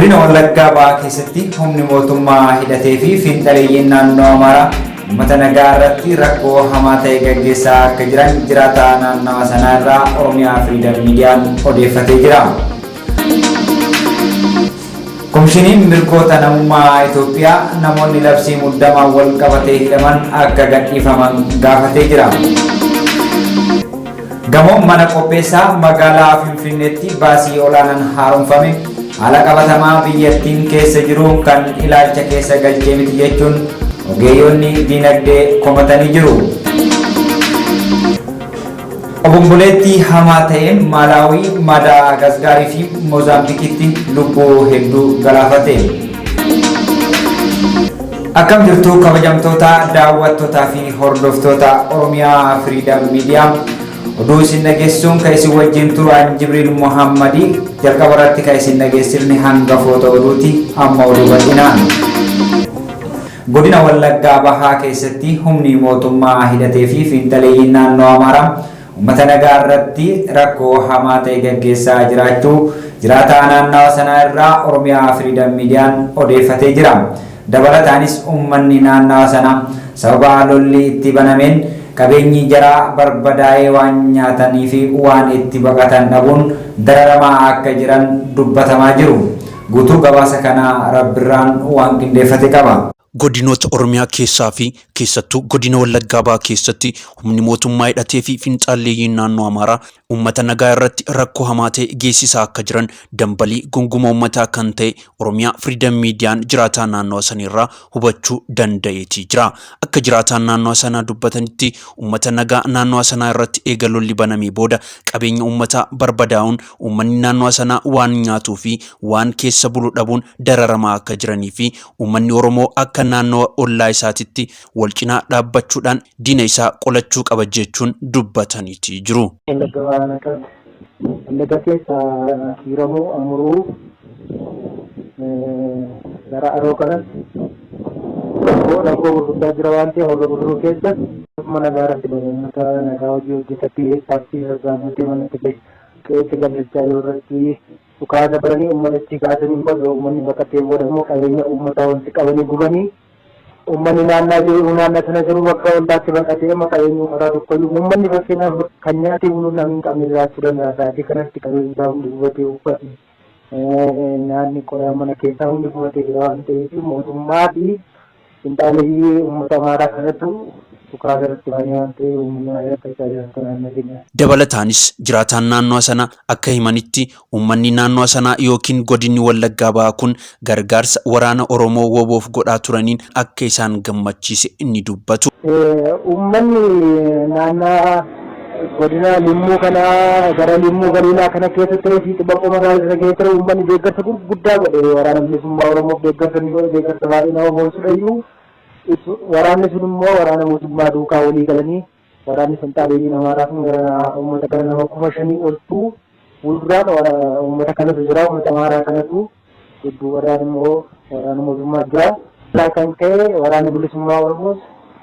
Godina Wallaggaa Bahaa keessatti humni mootummaa hidhatee fi fiinxaleeyyiin naannoo Amaaraa uummata nagaa irratti rakkoo hamaa ta'e gaggeessaa akka jiran jiraataa naannawa sanaa irraa Oromiyaa Firiidam Miidiyaan odeeffatee jira. Komishiniin mirgoota namummaa Itoophiyaa namoonni labsii muddamaan wal qabatee hidhaman akka gadhiifaman gaafatee jira. Gamoon mana qopheessaa magaalaa Finfinneetti baasii olaanaan haaromfame haala qabatamaa biyyattiin keessa jiru kan ilaalcha keessa galchee miti jechuun ogeeyyoonni diinagdee komatanii jiru. Obomboleettii hamaa ta'een Maalaawii, Maadaagaskaarii fi Moozaambikitti lubbuu hedduu galaafate. Akkam jirtu kabajamtoota daawwattootaa fi hordoftoota Oromiyaa Firiidam Miidiyaa. Oduu isin dhageessisuun kan isin wajjin turu an Jibriil Muhammadii jalqaba irratti kan isin dhageessifne hangafoota oduuti amma oduu bal'inaan. Godina Wallaggaa Bahaa keessatti humni mootummaa hidhatee fi fiinxaleeyyiin naannoo Amaaraa uummata nagaa irratti rakkoo hamaa ta'e gaggeessaa jiraachuu jiraataa naannawa sanaa irraa Oromiyaa Firiidam Miidiyaan odeeffatee jira. Dabalataanis uummanni naannawa sanaa sababa lolli itti banameen qabeenyi jaraa barbadaa'ee waan nyaatanii fi waan itti baqatan dhabuun dararamaa akka jiran dubbatamaa jiru. Guutuu gabaasa kanaa Rabbirraan waan qindeeffate qaba. Godinoota Oromiyaa keessaa fi keessattuu godina Wallaggaa Bahaa keessatti humni mootummaa hidhatee fi finxaalleeyyiin naannoo Amaaraa uummata nagaa irratti rakkoo hamaa ta'e geessisaa akka jiran dambalii gunguma uummataa kan ta'e Oromiyaa Freedom Miidiyaan jiraataa naannawa saniirraa hubachuu danda'eetii jira. Akka jiraataan naannawa sanaa dubbatanitti uummata nagaa naannawa sanaa irratti eega lolli banamee booda qabeenya uummataa barbadaa'uun uummanni naannawa sanaa waan nyaatuu fi waan keessa bulu dhabuun dararamaa akka jiranii fi uummanni Oromoo akka naannawa ollaa isaatitti wal cinaa dhaabbachuudhaan diina isaa qolachuu qaba jechuun dubbataniitii jiru. Wallagga Bahaa Naqamte. Wallagga keessa Kiiramuu, Amuruu, gara Aroo kanatti rakkoo rakkoo gurguddaa jira waan ta'eef horroo guduruu keessa mana gaaratti bane uummata nagaa hojii hojjetatti taaksii sassaabbatee manatti qe'eetti galchaa jiru irratti dhukaasa bananii uummatatti kaasanii immoo uummanni baqatee booda immoo qabeenya uummataa walitti qabanii gubanii Uummanni naannaa jiru naannaa sana jiru bakka ollaatti baqatee amma qabeenyi uummataa tokkoyyuu uummanni fakkeenyaaf kan nyaatee bulu namni hin qabne jiraachuu danda'a. Sa'aatii kanatti qabeenyi isaa hundi gubatee uffate nyaanni qodaa mana keessaa hundi gubatee jira waan ta'eef mootummaa fi finxaaleyyii uummata Amaaraa kanatu dhukaasa irratti banee waan ta'eef uummanni baay'ee rakkachaa jira akka naannoo keenyaatti. Dabalataanis jiraataan naannoa sana akka himanitti Uummanni naannoa sanaa ykn godinni Wallaggaa Bahaa kun gargaarsa waraana Oromoo WBOf godhaa turaniin akka isaan gammachiise ni dubbatu. Uummanni naannaa godina Limmuu kana gara Limmuu Galiilaa kana keessa ta'ee fi Xibaqqoo magaalaa sana keessa ture uummanni deeggarsa gurguddaa godhe waraana bilisummaa Oromoof deeggarsa ni godhe deeggarsa baay'ee nama boonsudha iyyuu waraanni sun immoo waraana mootummaa duukaa walii galanii Waraanni finxaaleeyyiin Amaaraa kun gara uummata gara nama 5,000 oltu fuulduraan uummata kanatu jira, uummata Amaaraa kanatu dudduubarraan immoo waraana mootummaa jira. Irraa kan ka'e waraanni bilisummaa Oromoos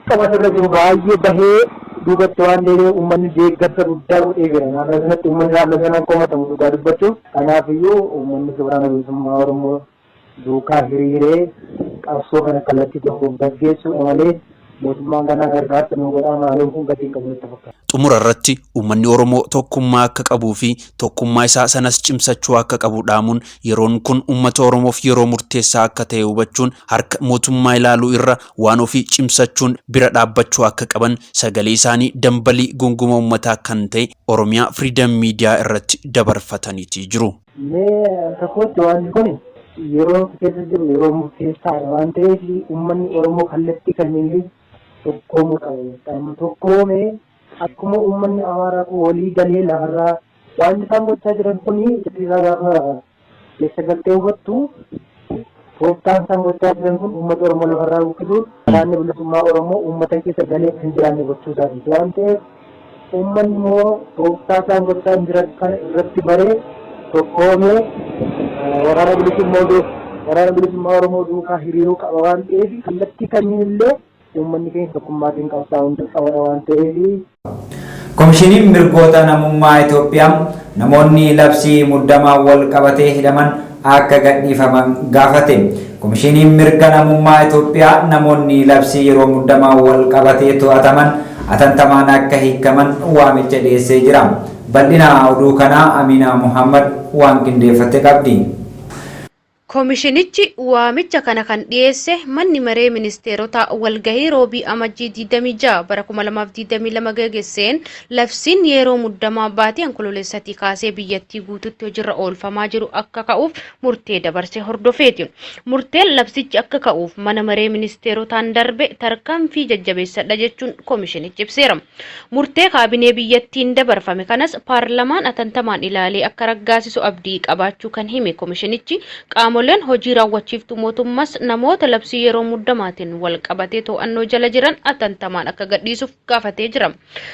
qaba irra jiru baay'ee bahee duubatti waan deebi'e uummanni deeggarsa guddaa godhee jira. Naannoo sanatti uummanni naannoo sanaan komatamu dhugaa dubbachuuf. Kanaafiyyuu uummanni waraana bilisummaa Oromoo duukaa hiriiree qabsoo kana kallattii tokkoon gaggeessuudha malee mootummaan kanaa gargaarsa nu godhaa maaliin kun gatii hin qabu natti fakkaata. Xumura irratti uummanni Oromoo tokkummaa akka qabuu fi tokkummaa isaa sanas cimsachuu akka qabu dhaamuun yeroon kun uummata Oromoof yeroo murteessaa akka ta'e hubachuun harka mootummaa ilaaluu irra waan ofii cimsachuun bira dhaabbachuu akka qaban sagalee isaanii dambalii gunguma uummataa kan ta'e Oromiyaa Freedom Media irratti dabarfataniitii jiru. Mee akka kootti wanti kun yeroo keessa jiru yeroo murteessaadha waan ta'eef uummanni Oromoo kallattii kamiyyuu tokkoomuu qaba. Amma tokkoomee akkuma uummanni Amaaraa kun walii galee lafarraa wanti isaan gochaa jiran kun isaa gaafa keessa galtee hubattu tooftaan isaan gochaa jiran kun uummata Oromoo lafarraa buqqisuun waraanni bilisummaa Oromoo uummata keessa galee kan jiraanne gochuu isaatiiti waan ta'eef Uummanni immoo tooftaa isaan gochaa jiran kana irratti baree tokkoomee waraana bilisummaa waraana bilisummaa Oromoo duukaa hiriiruu qaba waan ta'eef kallattii kamiin illee uummanni keenya tokkummaatiin qabsaa'uun dirqama waan ta'eef. Komishiniin Mirgoota Namummaa Itoophiyaa namoonni labsii muddamaan wal qabatee hidhaman akka gadhiifaman gaafate. Komishiniin mirga namummaa Itoophiyaa namoonni labsii yeroo muddamaa wal qabatee to'ataman atantamaan akka hiikaman waamicha dhiyeessee jira. Bal'ina oduu kanaa Aminaa Muhammad waan qindeeffatte qabdi. Komishinichi waamicha kana kan dhiyeesse manni maree ministeerotaa walgahii Roobii Amajjii 26 bara 2022 geggeesseen labsiin yeroo muddamaa baatii Onkololeessatii kaasee biyyattii guututti hojiirra oolfamaa jiru akka ka'uuf murtee dabarse hordofeeti. Murteen labsichi akka ka'uuf mana maree ministeerotaan darbe tarkaanfii jajjabeessadha jechuun komishinichi ibseera. Murtee kaabinee biyyattiin dabarfame kanas paarlamaan atantamaan ilaalee akka raggaasisu abdii qabaachuu kan hime komishinichi, qaamoleen hojii raawwachiiftuu mootummaas namoota labsii yeroo muddamaatiin wal qabatee to'annoo jala jiran atantamaan akka gadhiisuuf gaafatee jira.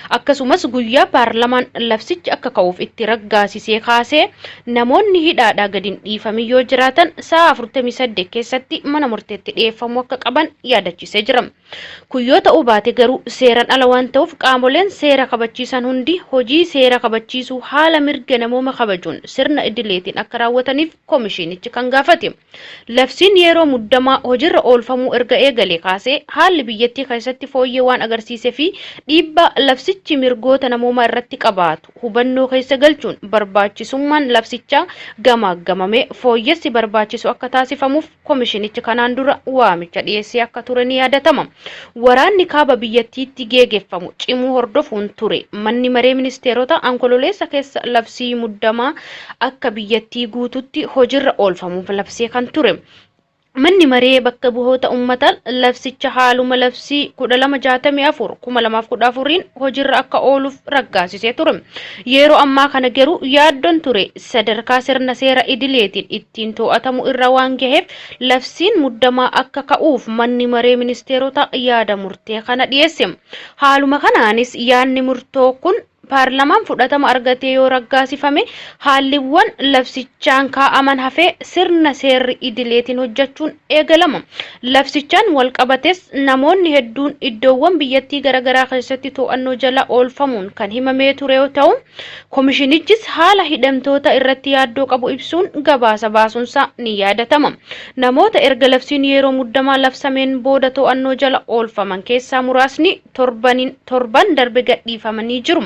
Akkasumas guyyaa paarlamaan labsichi akka ka'uuf itti raggaasisee kaasee namoonni hidhaadhaa gadi hin dhiifamin yoo jiraatan sa'a 48 keessatti mana murteetti dhiyeeffamuu akka qaban yaadachiisee jira. Kun yoo ta'uu baate garuu seeran ala waan ta'uuf qaamoleen seera kabachiisan hundi hojii seera kabachiisuu haala mirga namooma kabajuun sirna idileetiin akka raawwataniif komishinichi kan gaafate. Labsiin yeroo muddamaa hojiirra oolfamuu erga eegalee kaasee haalli biyyattii keessatti fooyyee waan agarsiisee fi dhiibbaa labsichi mirgoota namoomaa irratti qabaatu hubannoo keessa galchuun barbaachisummaan labsichaa gamaaggamamee fooyyessi barbaachisu akka taasifamuuf komishinichi kanaan dura waamicha dhiyeessee akka ture ni yaadatama. Waraanni kaaba biyyattiitti geegeffamu cimuu hordofuun ture manni maree ministeerota Onkololeessa keessa labsii muddamaa akka biyyattii guututti hojiirra oolfamuuf labsee kan ture. Manni maree bakka bu'oota uummataa labsicha haaluma labsii 1264 2014 hojiirra akka ooluuf raggaasisee ture. Yeroo ammaa kana garuu yaaddoon ture sadarkaa sirna seera idileetiin ittiin to'atamu irra waan gaheef labsiin muddamaa akka ka'uuf manni maree ministeerota yaada murtee kana dhiyeesse. Haaluma kanaanis yaadni murtoo kun paarlamaan fudhatama argatee yoo raggaasifame haalliwwan labsichaan kaa'aman hafee sirna seerri idileetiin hojjechuun eegalama. Labsichaan wal qabates namoonni hedduun iddoowwan biyyattii garaagaraa keessatti to'annoo jala oolfamuun kan himamee ture yoo ta'u, komishinichis haala hidhamtoota irratti yaaddoo qabu ibsuun gabaasa baasuunsaa ni yaadatama. Namoota erga labsiin yeroo muddamaa labsameen booda to'annoo jala oolfaman keessaa muraasni torban darbe gadhiifamanii jiru.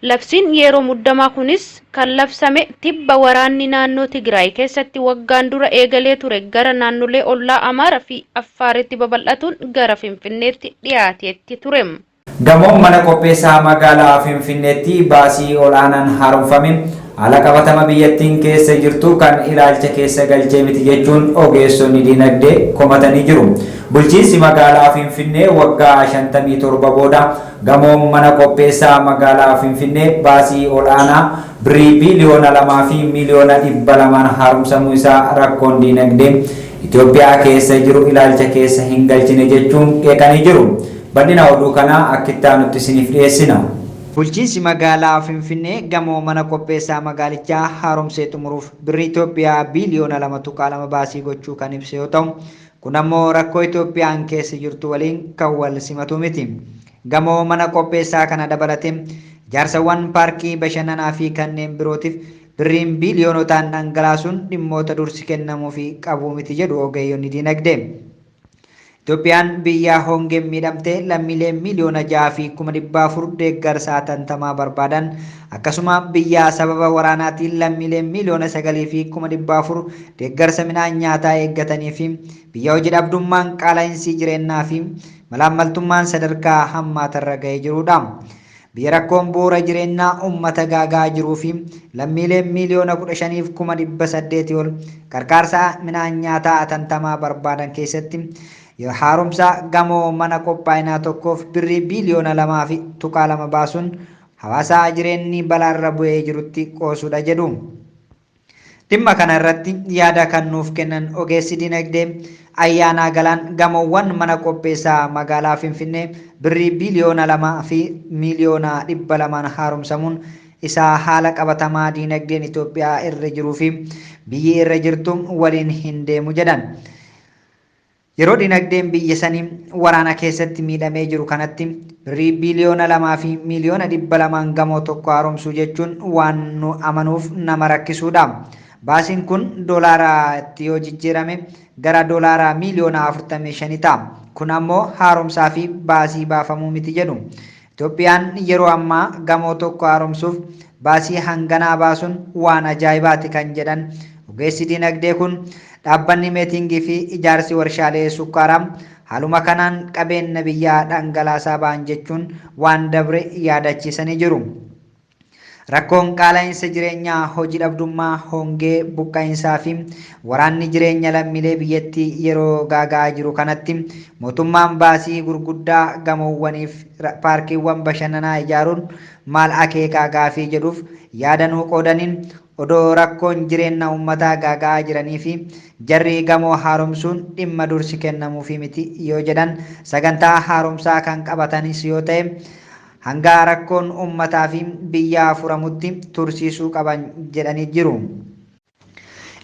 Labsiin yeroo muddamaa kunis kan labsame tibba waraanni naannoo Tigraay keessatti waggaan dura eegalee ture gara naannolee ollaa Amaaraa fi Affaaritti babal'atuun gara Finfinneetti dhiyaateetti ture. Gamoon mana qopheessaa magaalaa Finfinneetti baasii ol'aanaan haaromfame haala qabatama biyyattiin keessa jirtu kan ilaalcha keessa galchee miti jechuun ogeessonni dinagdee komatanii jiru. Bulchiinsi magaalaa Finfinnee waggaa 57 booda gamoon mana qopheessaa magaalaa Finfinnee baasii ol'aanaa birrii biiliyoona 2 fi miiliyoona 200 haaromsamuu isaa rakkoon dinagdee Itoophiyaa keessa jiru ilaalcha keessa hin galchine jechuun qeeqanii jiru. Bal'ina oduu kanaa akkittaa nutti isiniif dhiyeessina. Bulchiinsi magaalaa Finfinnee gamoo mana qopheessaa magaalichaa haaromsee xumuruuf birrii Itoophiyaa biiliyoona 2.2 baasii gochuu kan ibse yoo ta'u, kun ammoo rakkoo Itoophiyaan keessa jirtu waliin kan wal simatu miti. Gamoo mana qopheessaa kana dabalatee ijaarsawwan paarkii bashannanaa fi kanneen birootiif birriin biiliyoonotaan dhangalaasuun dhimmoota dursi kennamuufii qabu miti jedhu ogeeyyonni diinagdee. Itoophiyaan biyya hongeen miidhamte lammiilee miiliyoona 6 fi 400,000 deeggarsa hatantamaa barbaadan, akkasuma biyya sababa waraanaatiin lammiilee miiliyoona 9 fi 400,000 deeggarsa midhaan nyaataa eeggatanii fi biyya hojii dhabdummaan, qaala'iinsi jireenyaa fi malaammaltummaan sadarkaa hammaatarra ga'ee jirudha. Biyya rakkoon bu'uura jireenyaa uummata gaagaa jiruu fi lammiileen miiliyoona 15 fi 800,000 ol qarqaarsa midhaan nyaataa hatantamaa barbaadan keessatti haaromsa gamoo mana qophaa'inaa tokkoof birrii biiliyoona 2.2 baasuun hawaasa jireenyi balaarra bu'ee jirutti qoosuudha jedhu. Dhimma kana irratti yaada kan nuuf kennan ogeessi dinagdee Ayyaanaa Galaan gamoowwan mana qopheessaa magaalaa Finfinnee birrii biiliyoona 2 fi miiliyoona 200 haaromsamuun isaa haala qabatamaa dinagdeen Itoophiyaa irra jiruu fi biyyi irra jirtu waliin hin deemu jedhan. Yeroo dinagdeen biyya sanii waraana keessatti miidhamee jiru kanatti birrii biiliyoona 2 fi miiliyoona 200 gamoo tokko haaromsuu jechuun waan nu amanuuf nama rakkisuudha. Baasiin kun doolaaraatti yoo jijjiirame gara doolaara miiliyoona 45 ta'a. Kun ammoo haaromsaa fi baasii baafamuu miti jedhu. Itoophiyaan yeroo ammaa gamoo tokko haaromsuuf baasii hanganaa baasuun waan ajaa'ibaati kan jedhan ogeessi dinagdee kun, dhaabbanni meetingii fi ijaarsi warshaalee sukkaaraa haaluma kanaan qabeenya biyyaa dhangalaasaa ba'an jechuun waan dabre yaadachiisanii jiru. Rakkoon qaala'insa jireenyaa, hojii dhabdummaa, hongee, buqqa'insaa fi waraanni jireenya lammiilee biyyattii yeroo gaaga'aa jiru kanatti mootummaan baasii gurguddaa gamoowwaniif paarkiiwwan bashannanaa ijaaruun maal akeekaa gaafii jedhuuf yaada nuu qoodaniin, odoo rakkoon jireenya uummataa gaaga'aa jiranii fi jarri gamoo haaromsuun dhimma dursi kennamuufi miti yoo jedhan, sagantaa haaromsaa kan qabatanis yoo ta'e hanga rakkoon uummataa fi biyyaa furamutti tursiisuu qaban jedhanii jiru.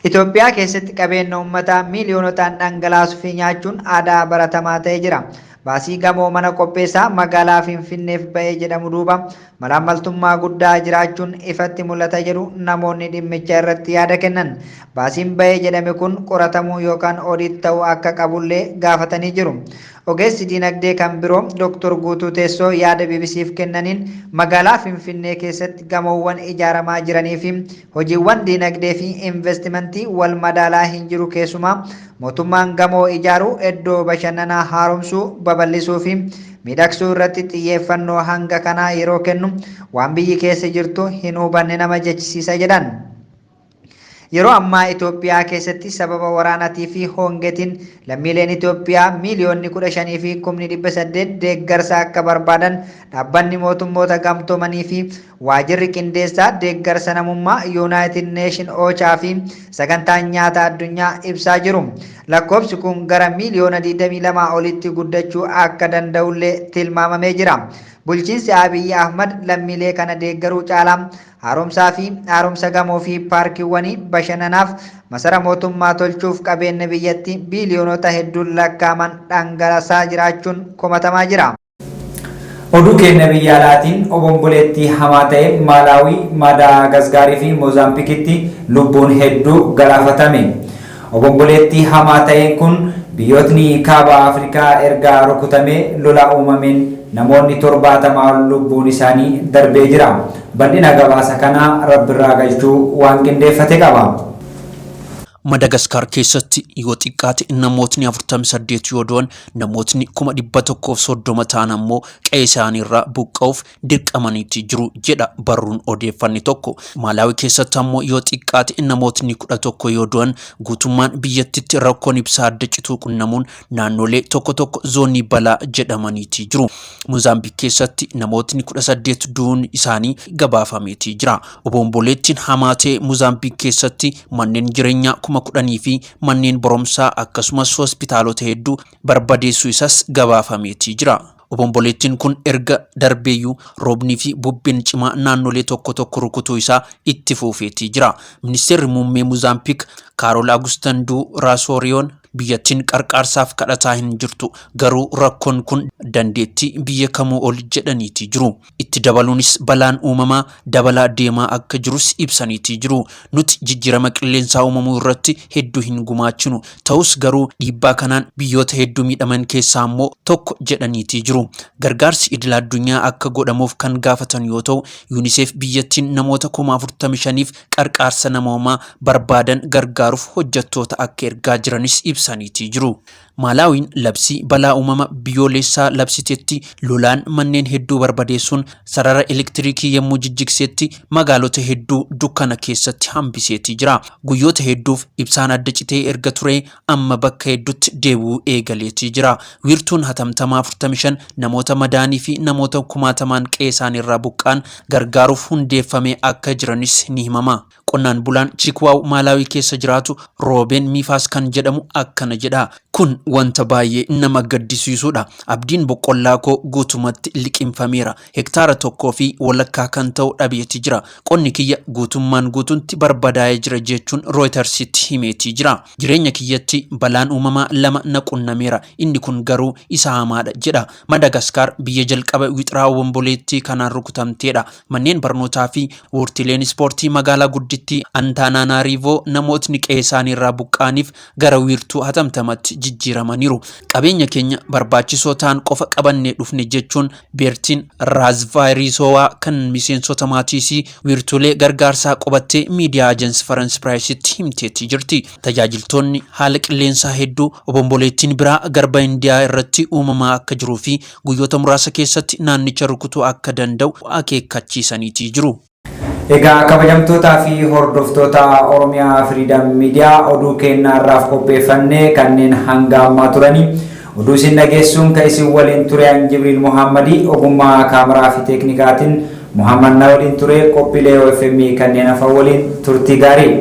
Itoophiyaa keessatti qabeenya uummataa miiliyoonotaan dhangalaasuu fi nyaachuun aadaa baratamaa ta'ee jira. Baasii gamoo mana qopheessaa magaalaa Finfinneef ba'ee jedhamu duuba malaammaltummaa guddaa jiraachuun ifatti mul'ata jedhu namoonni dhimmicha irratti yaada kennan. Baasiin ba'ee jedhame kun qoratamuu yookaan audit ta'uu akka qabullee gaafatanii jiru. Ogeessi dinagdee kan biroo Dr. Guutuu Teessoo yaada BBCf kennaniin, magaalaa Finfinnee keessatti gamoowwan ijaaramaa jiranii fi hojiiwwan dinagdee fi investimentii wal madaalaa hin jiru. Keessumaa mootummaan gamoo ijaaruu, iddoo bashannanaa haaromsuu, babal'isuu fi miidhagsuu irratti xiyyeeffannoo hanga kanaa yeroo kennu waan biyyi keessa jirtu hin hubanne nama jechisiisa jedhan. Yeroo ammaa Itoophiyaa keessatti sababa waraanaatii fi hongeetiin lammiileen Itoophiyaa 15,800,000 deeggarsa akka barbaadan dhaabbanni mootummoota gamtoomanii fi waajirri qindeessaa deeggarsa namummaa United Nation OCHA fi sagantaan nyaata addunyaa ibsaa jiru. Lakkoofsi kun gara miiliyoona 22 olitti guddachuu akka danda'ullee tilmaamamee jira. Bulchiinsi Abiyyi Ahmad lammiilee kana deeggaruu caalaa haaromsaa fi haaromsa gamoo fi paarkiiwwanii bashannanaaf masara mootummaa tolchuuf qabeenya biyyattii biiliyoonota hedduun lakkaa'aman dhangalaasaa jiraachuun komatamaa jira. Oduu keenya biyya alaatiin, obomboleettii hamaa ta'e Maalaawii, Maadaagaskaarii fi Moozaambikitti lubbuun hedduu galaafatame. Obomboleettii hamaa ta'een kun biyyootni kaaba Afrikaa erga rukutamee lola uumameen namoonni 70 ol lubbuun isaanii darbee jira. Bal'ina gabaasa kanaa Rabbirraa Galchuu waan qindeeffate qaba. Madagaskaar keessatti yoo xiqqaate namootni 48 yoo du'an, namootni 130,000 ta'an ammoo qe'ee isaaniirraa buqqa'uuf dirqamaniiti jiru jedha barruun odeeffanne tokko. Maalaawii keessatti ammoo yoo xiqqaate namootni 11 yoo du'an, guutummaan biyyattitti rakkoon ibsaa adda cituu qunnamuun naannolee tokko tokko zoonii balaa jedhamaniiti jiru. Moozaambiik keessatti namootni 18 du'uun isaanii gabaafameeti jira. Obomboleettiin hamaa ta'e Moozaambiik keessatti manneen jireenyaa 10,000 fi manneen barumsaa akkasumas hospitaalota hedduu barbadeessuu isas gabaafameeti jira. Obomboleettiin kun erga darbeeyyuu roobnii fi bubbeen cimaa naannolee tokko tokko rukutuu isaa itti fufeetii jira. Ministeerri muummee Moozaambiik Kaarol Agustanduu Raasooriyoon biyyattiin qarqaarsaaf kadhataa hin jirtu, garuu rakkoon kun dandeettii biyya kamuu ol jedhaniiti jiru. Itti dabaluunis balaan uumamaa dabalaa deemaa akka jirus ibsaniiti jiru. Nuti jijjiirama qilleensaa uumamuu irratti hedduu hin gumaachinu. Ta'us garuu dhiibbaa kanaan biyyoota hedduu miidhaman keessaa immoo tokko jedhaniiti jiru. Gargaarsi idil addunyaa akka godhamuuf kan gaafatan yoo ta'u, UNICEF biyyattiin namoota 45,000f qarqaarsa namoomaa barbaadan gargaaruuf hojjettoota akka ergaa jiranis ibsaniiti jiru. Maalaawiin labsii balaa uumama biyyoolessaa labsitetti lolaan manneen hedduu barbadeessuun sarara elektiriikii yommuu jijjigsetti magaalota hedduu dukkana keessatti hambiseetii jira. Guyyoota hedduuf ibsaan adda citee erga ture amma bakka hedduutti deebi'uu eegaleetii jira. Wiirtuun hatamtamaa 45 namoota madaanii fi namoota kumaatamaan qe'ee isaaniirraa buqqa'an gargaaruuf hundeeffamee akka jiranis ni himama. Qonnaan bulaan Chikwaaw Maalaawii keessa jiraatu Roobeen Miifaas kan jedhamu akkana jedha. Kun wanta baay'ee nama gaddisiisudha. Abdiin boqqollaa koo guutumatti liqimfameera. Hektaara 1.5 kan ta'u dhabeeti jira. Qonni kiyya guutummaan guututti barbadaa'ee jira jechuun Rooyitersitti himeetii jira. Jireenya kiyyatti balaan uumamaa lama na qunnameera. Inni kun garuu isa hamaadha jedha. Madagaskaar biyya jalqaba wixraa obomboleettii kanaan rukutamteedha. Manneen barnootaa fi wiirtileen ispoortii magaalaa guddittii guddittii Antaanaanaariivoo namootni qe'ee isaanii irraa buqqa'aniif gara wiirtuu hatamtamatti jijjiiramaniiru. Qabeenya keenya barbaachisoo ta'an qofa qabannee dhufne jechuun Beertiin Raazvaayirisoowaa kan miseensota maatiisii wiirtuulee gargaarsaa qubattee miidiyaa Ajansi Faransi Piraayisitti himteetti jirti. Tajaajiltoonni haala qilleensaa hedduu obomboleettiin biraa garba Indiyaa irratti uumamaa akka jiruu fi guyyoota muraasa keessatti naannicha rukutuu akka danda'u akeekkachiisaniitii jiru. Egaa kabajamtootaa fi hordoftoota Oromiyaa Firiidam Miidiyaa, oduu keenna irraaf qopheeffanne kanneen hanga ammaa turanii. Oduu isin dhageessuun kan isin waliin ture an Jibriil Muhammadii, ogummaa kaameraa fi teeknikaatiin Muhammad na waliin ture. Qophiilee OFM kanneen hafan waliin turtii gaarii.